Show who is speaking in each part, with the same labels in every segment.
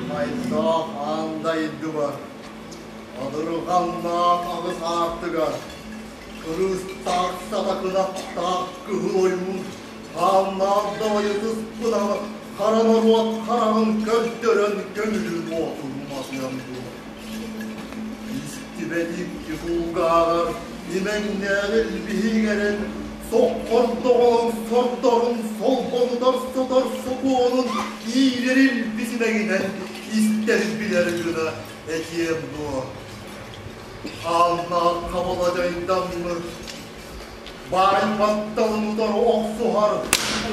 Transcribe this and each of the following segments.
Speaker 1: Майдаах аан дойдуга, адырҕаннаах аҕыс аартыга, кырыыстаах сатакынахтаах кыһыл ойуун хааннаах далайы сыспынан хара норуот хараҕын көрдөрөн көҥүлүн уотун уматыам дуо? Истибэт икки кулгааҕар имэҥнээх илбиһиҥэрэн соххордоҕолон сордорун солбонутар сотор сокуонун иирэр илбис имэҥинэн истэр билэр гына этиэм дуо? Хааннаах хабала дьайдаммыт баай батталын утары охсуһар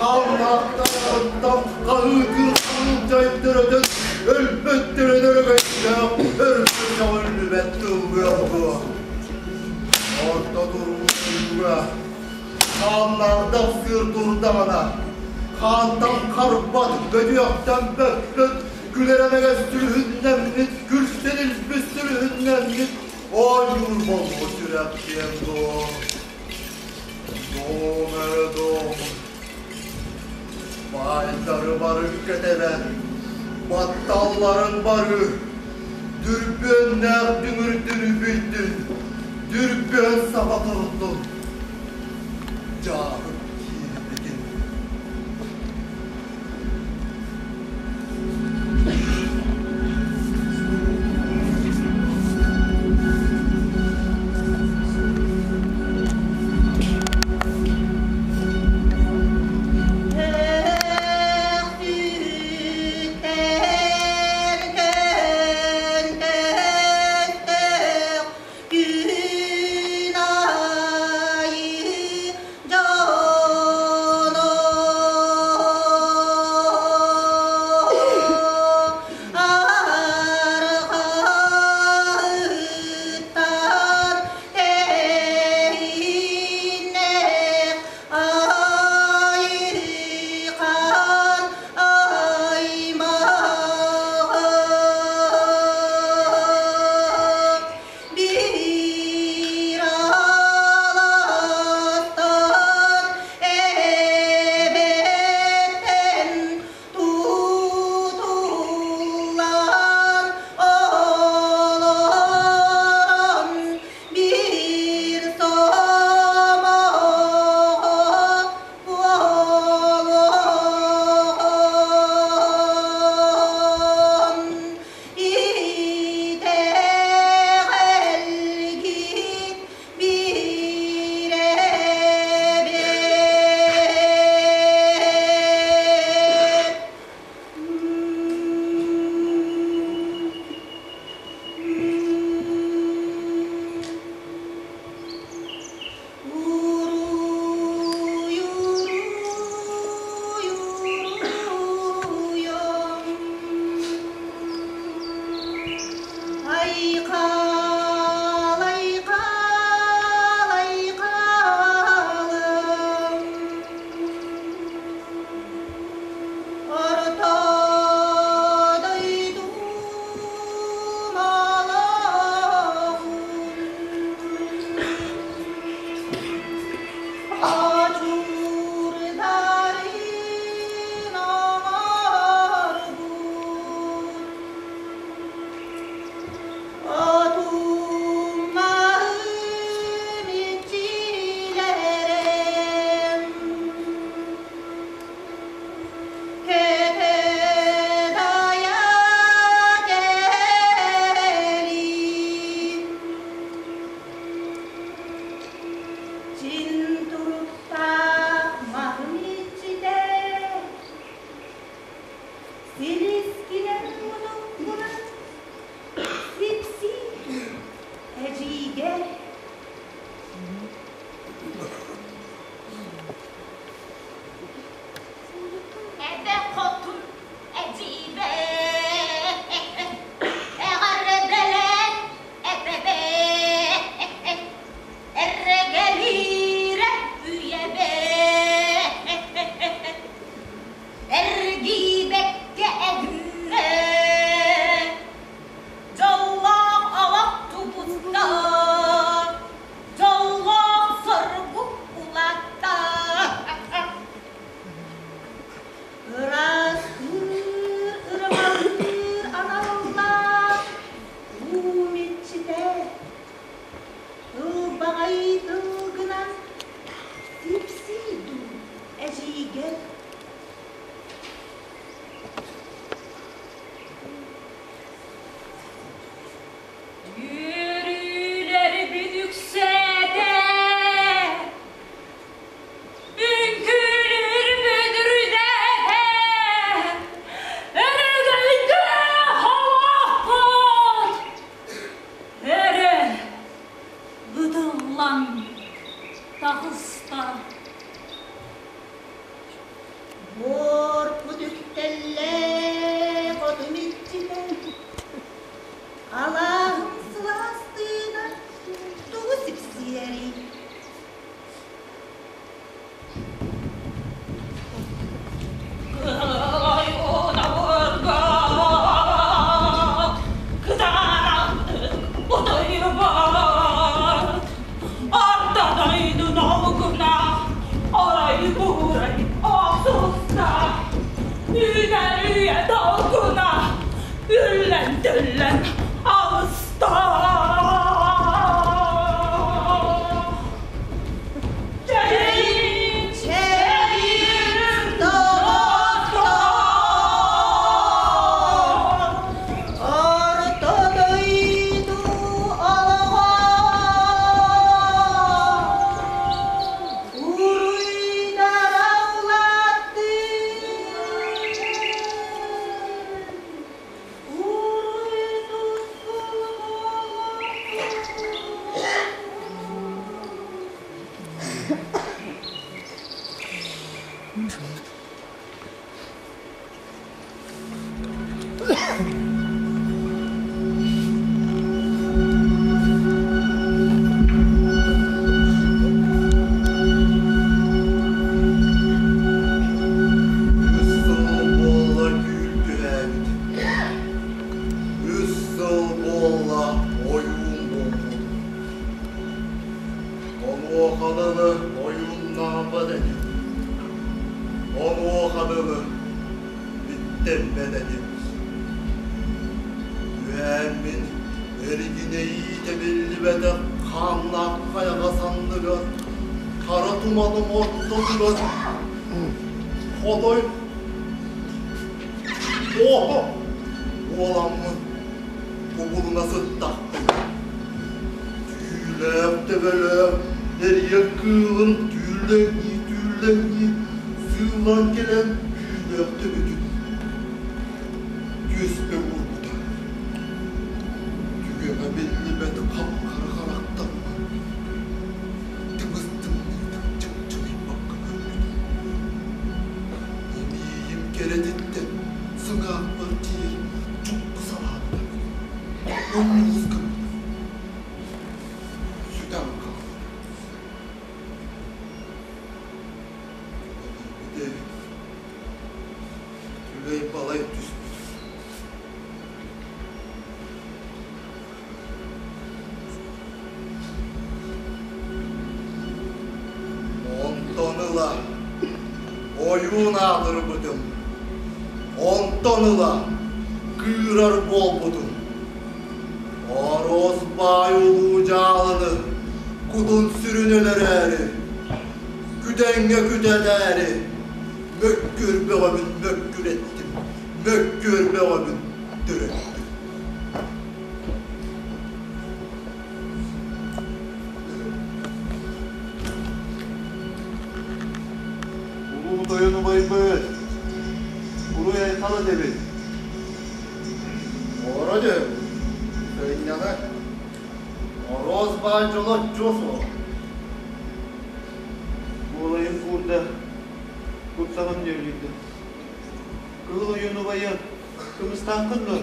Speaker 1: хааннаахтарыттан хаһыытыыр сылдьай төрөтөн өлбөттөрө өрөгөйдөөх өрбөтөҕүллүбэт тыллыах дуо? Орто турууга хааннаах сыыр турдаҕына хаантан харбат бөтүөхтэн бөппөт күлэрэмэгэс сүрүһүннэммит күлсэн илбис сүрүһүннэммит Оонньуур болбут сүрэх диэн дуо? Дом эрэ дом. Баайдары бары кэтэбэн, батталларын бары, дүрбүөннээх дүҥүр дүрбүйдүн, дүрбүөн саба турдун. Дьааһык киирбитин.
Speaker 2: Күн Эдьиийгэр
Speaker 3: Үөрүүлэрбит үксээтэ, үҥкүүлүүрбүт үрдээтэ, өрөгөйдөөх олохпут өрө ытыллан таҕыста.
Speaker 2: Буорбут үктэллээх отун иччитэ, алааһым сылаас тыына тугу сипсийэрий?
Speaker 3: Кытаанахтык утуйбат, Орто дойду долгуна орой-буурай охсуста, Үүнэр үйэ долгуна үллэн-түллэн аҕыста. Чэйин,
Speaker 2: Чэйин, доҕоттор! Орто дойду олоҕо уруйдара улааттын, уруй тускул
Speaker 1: Үс сыл буолла түүл түһээбит, үс сыл буолла ойуун буолбут. Онуоха дылы ойууннаабат этим, онуоха дылы иттэммэт этим. Түһээммин эригинэйиитэ биллибэтэх хааннаах хайаҕа санныгар хара туманым ортотугар хотой оһо буоламмын кубулуна сыттахпын. Түүлээх төбөлөөх эрийэ кыылым түүллэҥнии-түүллэҥнии сыыллан кэлэн түүлээх төбөтүн түөспэ уурбута. Түгэҕэ биллибэт хап-хара харахтаммыт, тыбыс-тымныытык чыпчылыйбакка көрбүтүм. Эмиийим кэрэтиттэн сыҥаахпар тиийэ чуппу салаабыта. Онньулус гыммыта. Сүтэн хаалбыта. Өлөрбүтэ Түлэй-балай түспүт. Онтон ыла ойуун аатырбытым, онтон ыла кыырар буолбутум. Оруос баай улуу дьаалыны кутун-сүрүн өлөрөөрү, күдэҥҥэ күтэтээри Мөккүөр бөҕөбүн мөккүрэттим, мөккүөр бөҕөбүн төрөттүм.
Speaker 4: Улуу тойон убайбыт, уруй айхал этэбит.
Speaker 1: Оро дьэ, сыынньаны, Ороос баай дьоло оччуо суох.
Speaker 4: Куолайым куурда, куртаҕым нүөлүйдэ. Кыһыл ойуун убайа, кымыстааххын дуо?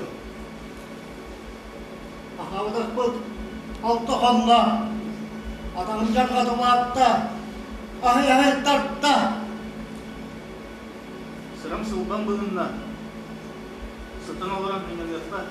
Speaker 1: Аһаабатахпыт алта хонно, атаҕым дьарҕата улаатта, аһый-аһый тарта.
Speaker 4: Сырам сылбам быһынна, сытан олорон сынньаныахха.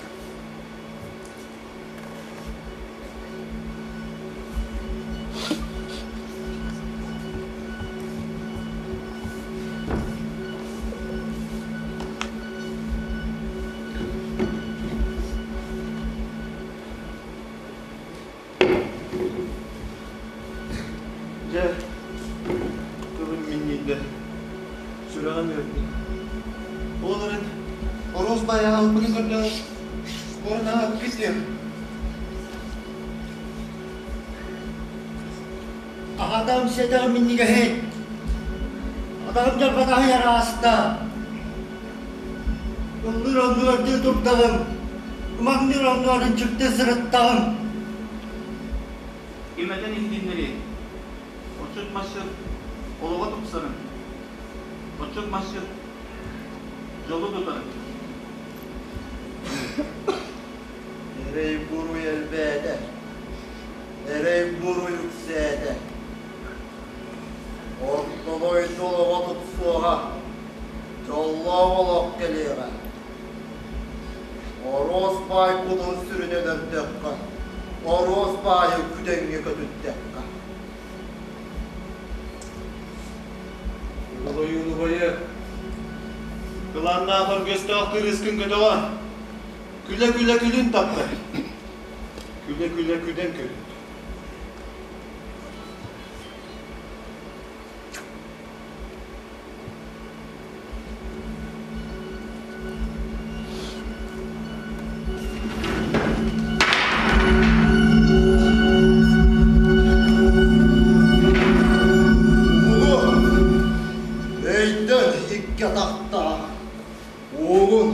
Speaker 4: Дьэ, тылым минньийдэ. Сүрэҕим үөрдэ. Ол эрэн Оруос баайа аҕалбытын көрдөөн, уоран аҕалбыккыт диэн.
Speaker 5: Аҕатам сиэтэҕим минньигэһин, атаҕым дьарҕатаһый араста. Ыллыыр оннугар турдаҕым, ымаҥныыр оннугар ынчыктыы сырыттаҕым.
Speaker 4: Ким этэн иһитиннэриэй? Отчут-масчыт олоҕо тупсарын, отчут-масчыт дьолу тутарын.
Speaker 1: Эрэй-буруй элбээтэ, эрэй-буруй үксээтэ. Орто дойду олоҕо тупсуоҕа, дьоллоох олох кэлиэҕэ. Оруос баай кутун сүрүнэн өрдөххө, оруос баайы күдэҥҥэ көтүттэххэ.
Speaker 4: Кыһыл ойуун убайы, кылааннаах өргөстөөх кырыыскын көтөҕө, күлэ-күлэ күлүн таппыт, күлэ-күлэ күдэн көрүт.
Speaker 1: Угу өйдөн икки атахтаах, угун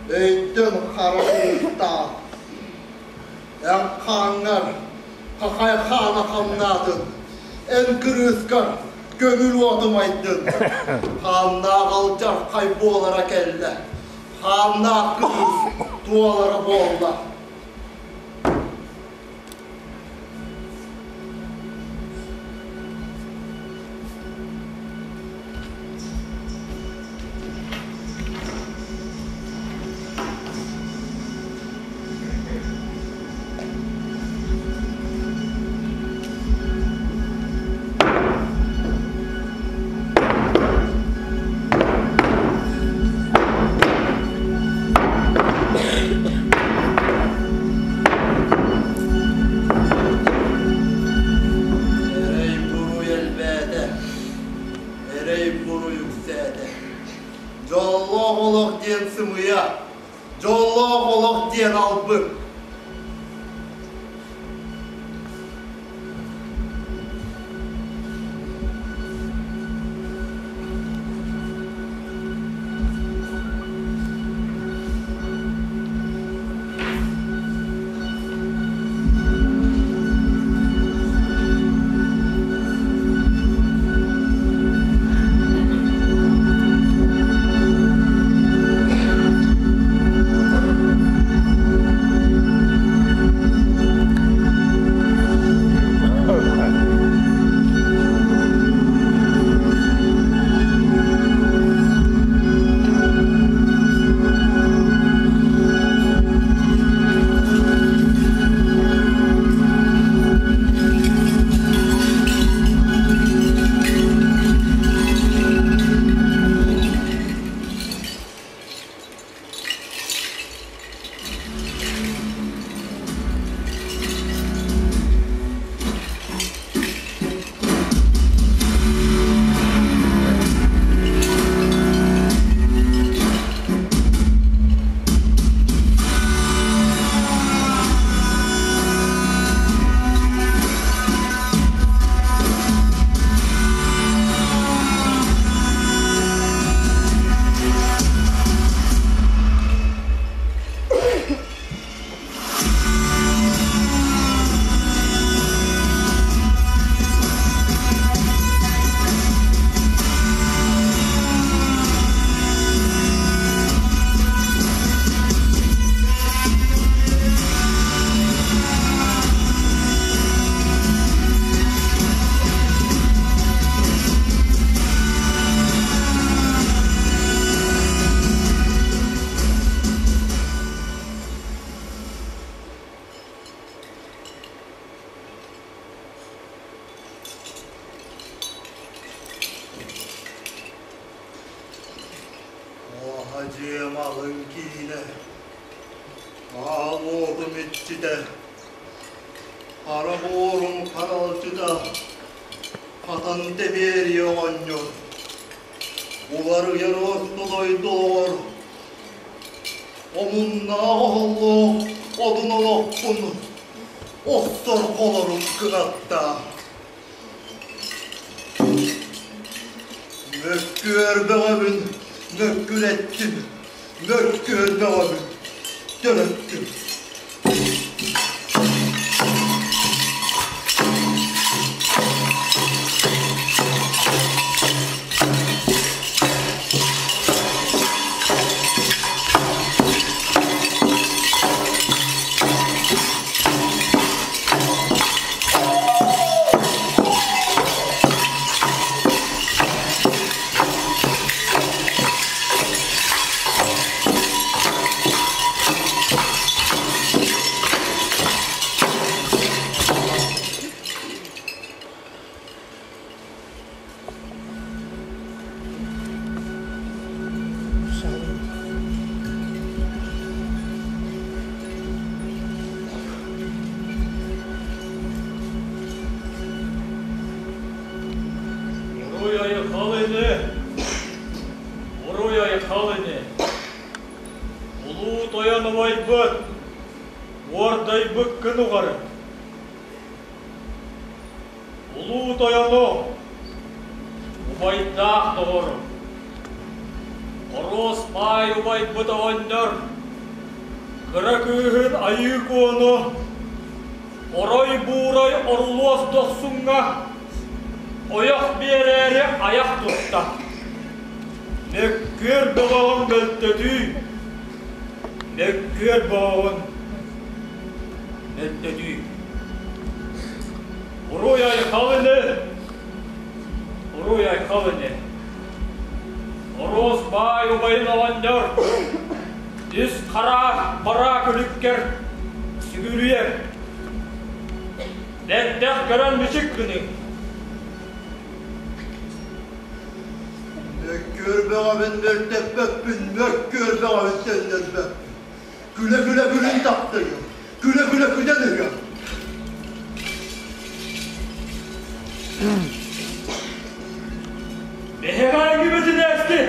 Speaker 1: өйдөн хара кыыстаах, эн хааҥҥар хахай хаана хамнаатын, эн кырыыскар көҥүл уотум айдын, хааннаах алдьархай буолара кэллэ, хааннаах кыыс туолара буолла. Эрэй-буруй элбээтэ, эрэй-буруй үксээтэ. Дьоллоох олох диэн сымыйа, дьоллоох олох диэн албын. Дьиэм алын киинэ, аал уотум иччитэ, хара буорум харалдьыта, хатан тэбиэрийэ оҕонньор. Уларыйар орто дойду олоҕор омуннаах оһоллоох одун олохпун охтор холорум кынаттаах. Мөккүөр бөҕөбүн мөккүрэттим, мөккүөр бөҕөбүн төрөттүм.
Speaker 6: Уруй айхал ини! Уруй айхал ини! Улуу тойон убайбыт, уордайбыккын уҕарыт. Улуу тойону, убайдаах доҕорум, Оруос Маай убайбыт оҕонньор, кыра кыыһын Айыы Куону орой-буурай орулуос дохсуҥҥа ойох биэрээри айах тутта. Мөккүөр бөҕөҕүн мөлтөтүү, мөккүөр бөҕөҕүн мөлтөтүү. Уруй айхал ини, уруй айхал ини. Оруос баай убайын оҕонньор үс хараах бараа күлүккэр сүгүрүйэр. Бэрдэх көрөн мүчүк гыныҥ.
Speaker 1: Мөккүөр бөҕөбүн мөлтөппөппүн, мөккүөр бөҕөбүн төннөрбөппүн. Күлэ-күлэ күлүн таптыйым, күлэ-күлэ күдэн ыһыам.
Speaker 6: Биһиги битинээсти,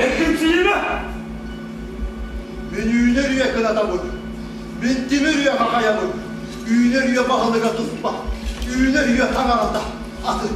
Speaker 6: эркимсийимэ!
Speaker 1: Мин үүнэр үйэ кынатабын, мин тимир үйэ хахайабын, үүнэр үйэ баһылыга туспа, үүнэр үйэ таҥарата атын.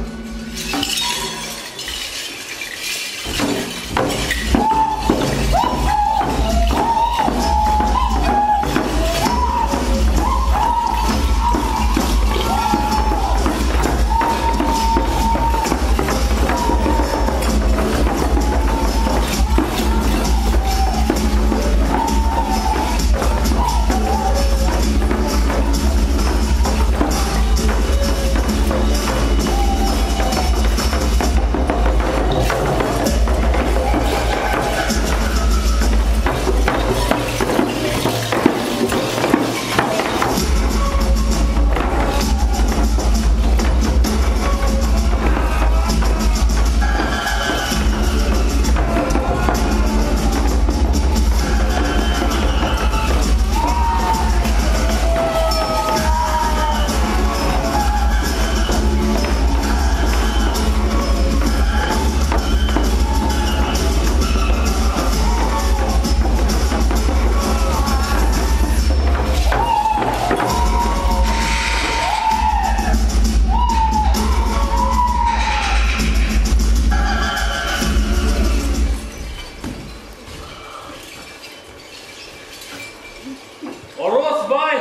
Speaker 6: Оруос баай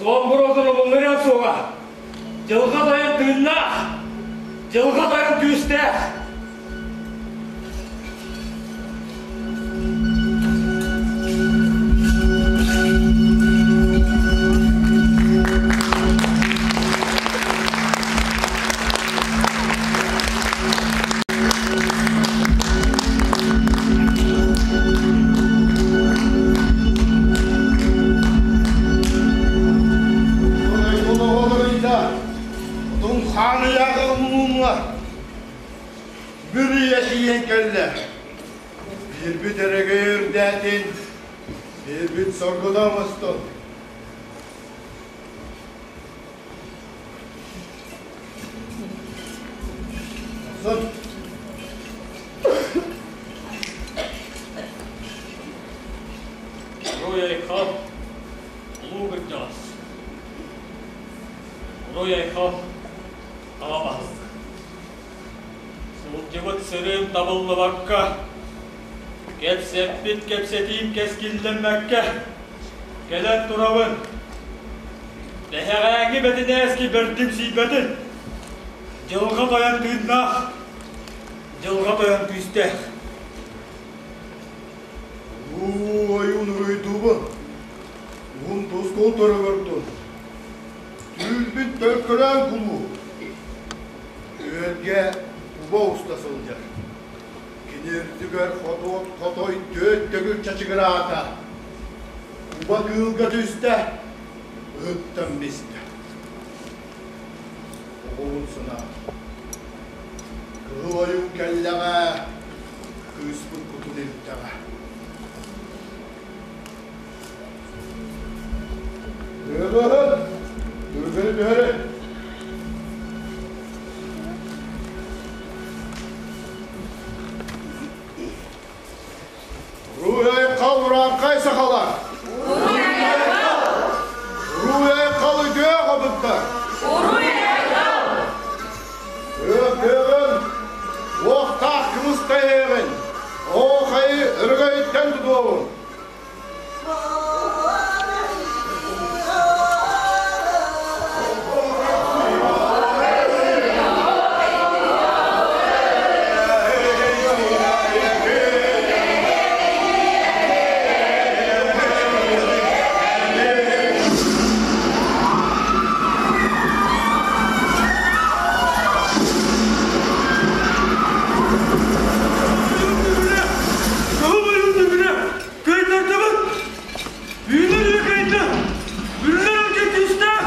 Speaker 6: Суон буруотун обуҥҥарыан суоҕа. Дьылҕа тойон тыыннаах, дьылҕа тойон күүстээх.
Speaker 4: Бүрүйэ тиийэн кэллэ. Биирбит эрэгэй үрдээтин, биирбит соргуна оҥостон. Охсон.
Speaker 6: Сылдьыбыт сырыым табыллыбакка, кэпсэппит кэпсэтиим кэскиллэммэккэ кэлэн турабын. Бэһэҕээҥҥи бэтинээски бэрдим сийбэтин, дьылҕа тойон тыыннаах, дьылҕа тойон күүстээх.
Speaker 1: Улуу ойуун уруйдуубун, уһун тускул төрөгөрдун, түүл-бит төлкөлөөн кулуу, Күөлгэ уба уста сылдьар. Кини үрдүгэр хотуот хотой түөрт төгүл чачыгыраата. Уба кыылга түстэ, ыһыктан бистэ. Оҕобун санаат, кыһыл ойуун кэллэҕэ, кыыспыт кутун илтэҕэ. Тыаһын, түргэни түһэрин. Руй-айхал урааҥхай сахалар! Уруй-айхал! Уруй-айхал үтүө хотуттар!
Speaker 3: Уруй-айхал!
Speaker 1: Тыаһын, уохтаах кымыстай эһэҕин, оохайы өрөгөйүттэн тутуоҕун!
Speaker 6: Кыайтардыбыт! Үүнэр үйэ кыайда! Үллэр өлгө күүстээх!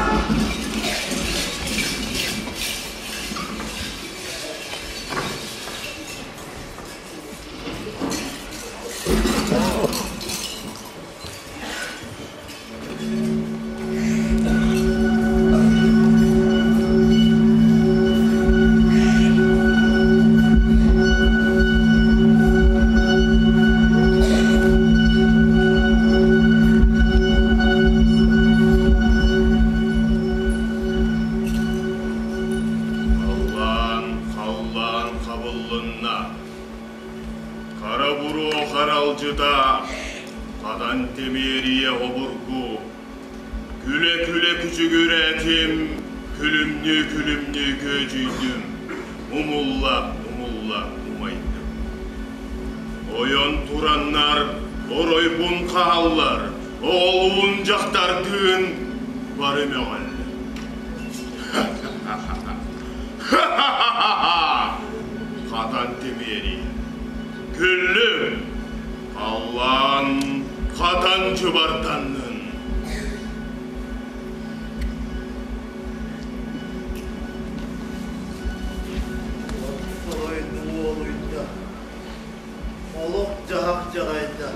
Speaker 7: Халлаан, халлаан хабыллынна. Хара буруо харалдьыта, хатан тимиэрийэ обургу. Күлэ-күлэ күчүгүрээтим, күлүмнүү-күлүмнүү күөдьүйдүм, умулла-умулла умайдым. Ойон тураннар оройбун хааллар, оҕолуун дьахтардыын бары мөҕөллөр. Ха-ха-ха! Хатан тимиэрийэ. Күллүм, халлаан хатан чыбарданнын.
Speaker 5: Оройду уолуйда, олох-дьаһах дьаҕайда.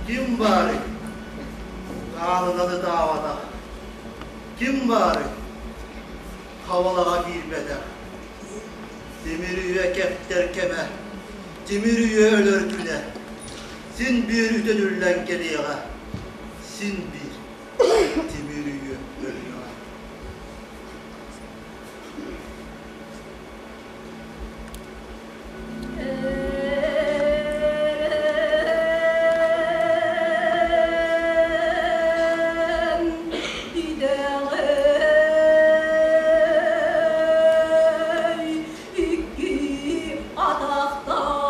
Speaker 5: Ким баарый? Хаанынан ытаабатах. Ким баарый? Хабалаҕа киирбэтэх. Тимир үйэ кэптэр кэмэ, тимир үйэ өлөр күнэ. Син биир үтөнүллэн кэлиэҕэ, син биир тимир үйэ өлүөҕэ.
Speaker 3: Икки атахтаах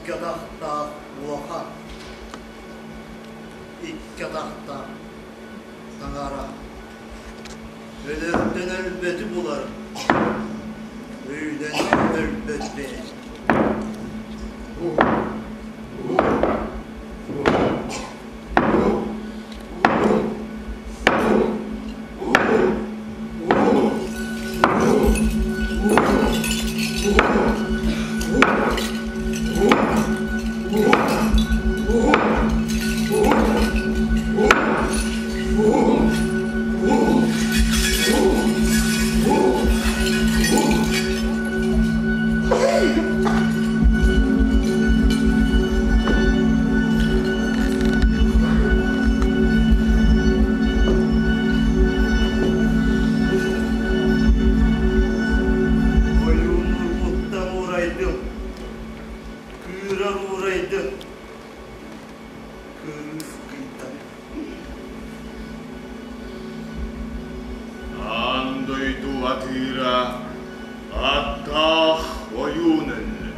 Speaker 1: Икки атахтаах улахан, икки атахтаах таҥара. Өлөртөн өлбөтү буларым, өйүнэн өлбөт бэйэм. Ойууннурбуттан уурайдым, кыырар уурайдым, кырыыс кыйтан.
Speaker 7: Аан дойду атыыра аттаах ойуун өллө.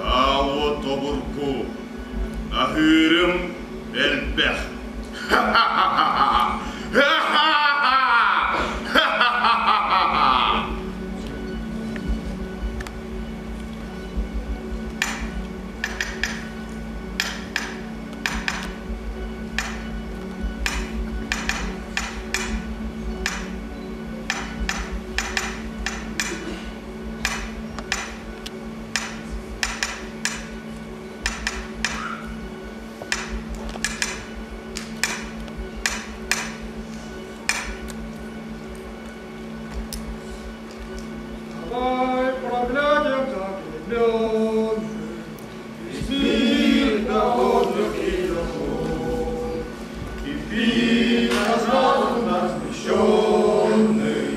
Speaker 7: Аауо тобурку, аһыырым элбэх.
Speaker 4: Давай проглянем закрепленный из народных и пить разум просвещенный,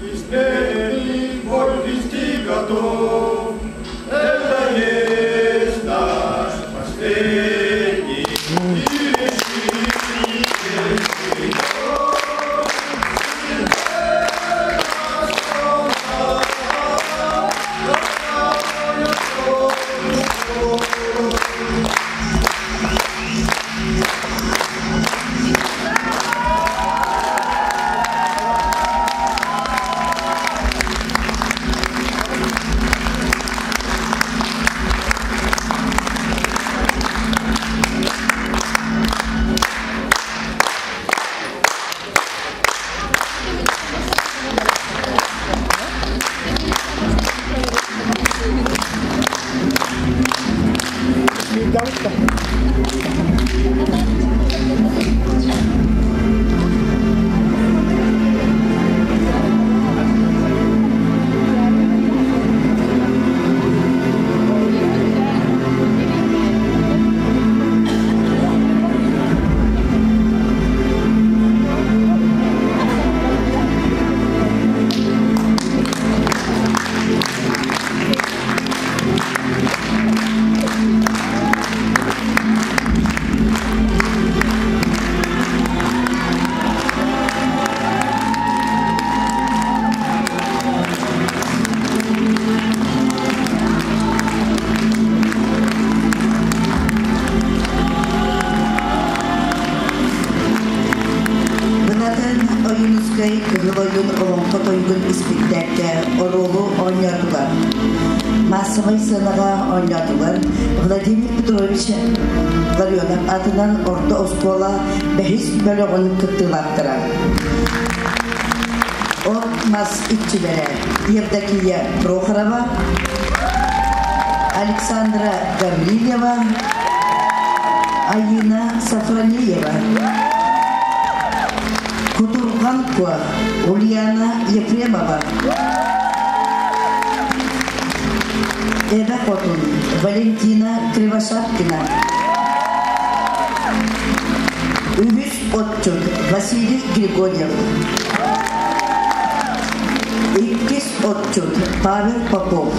Speaker 4: и смелый бой вести готов. Это есть наш последний
Speaker 8: Бынатын Ойуунускай Кыһыл ойуун олоҥхо тойугун испиктээккэ оруолу оонньоотулар. Массовай сыанаҕа оонньоотулар Владимир Петрович Ларионов аатынан орто оскуола бэһис бөлөҕүн кыттыылаахтара. От-мас иччилэрэ Евдокия Прохорова, Александра Гаврильева, Айыына Софронеева, Кутурҕан Куо Ульяна Ефремова, Эбэ Хотун Валентина Кривошапкина, Үһүс отчут Василий Григорьев, Иккис отчут Павел Попов,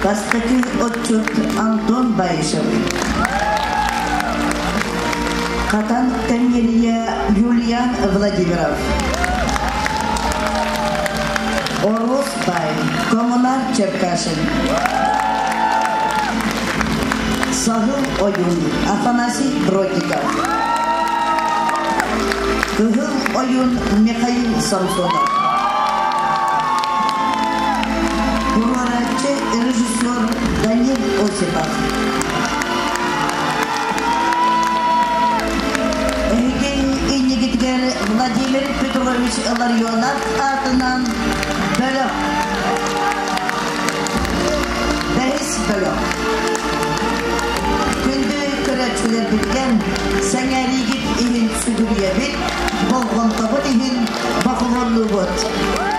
Speaker 8: Бастакы отчут Антон Баишев, Хатан Камелия Юлиан Владимиров. Оруос Баай, Коммунар Черкашин. Саһыл Ойуун, Афанасий Бродников. Кыһыл Ойуун, Михаил Самсонов. Туруорааччы режиссер Данил Осипов. Эһиги иннигитигэр Владимир Петрович Ларионов аатынан бөлөх. Бэһис бөлөх. Күндү көрөөччүлэрбитигэр сэҥээриигит иһин сүгүрүйэбит, болҕомтобут иһин бокулуоннуубут.